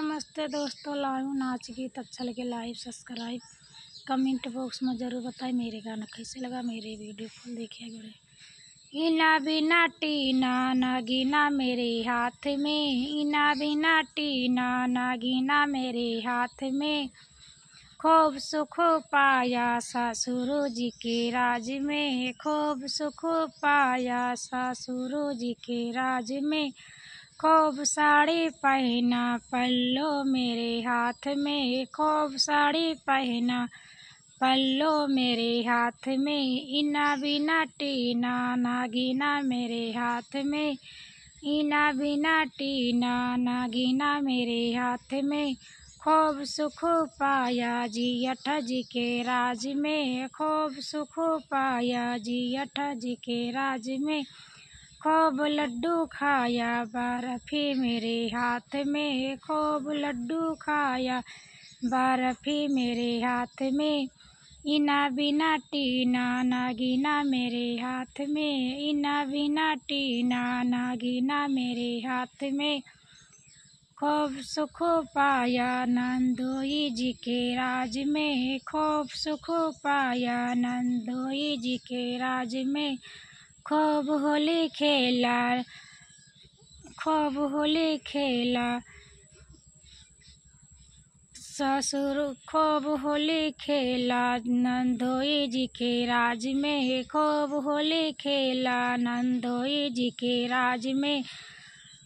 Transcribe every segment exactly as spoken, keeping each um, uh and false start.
नमस्ते दोस्तों, लाइव नाच गीत अच्छा लगे, लाइव सब्सक्राइब, कमेंट बॉक्स में जरूर बताएं मेरे गाना कैसे लगा, मेरे वीडियो फुल देखिए जुड़े। इना बिना टीना नागिना मेरे हाथ में, इना बिना टीना नागिना मेरे हाथ में, खूब सुख पाया ससुर जी के राज में, खूब सुख पाया ससुर जी के राज में, खूब साड़ी पहना पल्लो मेरे हाथ में, खूब साड़ी पहना पल्लो मेरे हाथ में, इना बिना टीना नागिना मेरे हाथ में, इना बिना टीना नागिना मेरे हाथ में, खूब सुख पाया जियठ जी के राज में, खूब सुख पाया जियठ जी के राज में, खूब लड्डू खाया बर्फी मेरे हाथ में, खूब लड्डू खाया बर्फी मेरे हाथ में, इना बिना टीना नागिना मेरे हाथ में, इना बिना टीना नागिना मेरे हाथ में, खूब सुख पाया नंदोई जी के राज में, खूब सुख पाया नंदोई जी के राज में, खूब होली खेला, खूब होली खेला ससुर, खूब होली खेला नंदोई जी के राज में, खूब होली खेला नंदोई जी के राज में,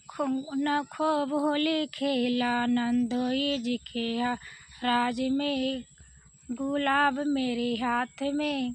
खू-, न खूब होली खेला नंदोई जी के हा-, राज में, गुलाब मेरे हाथ में,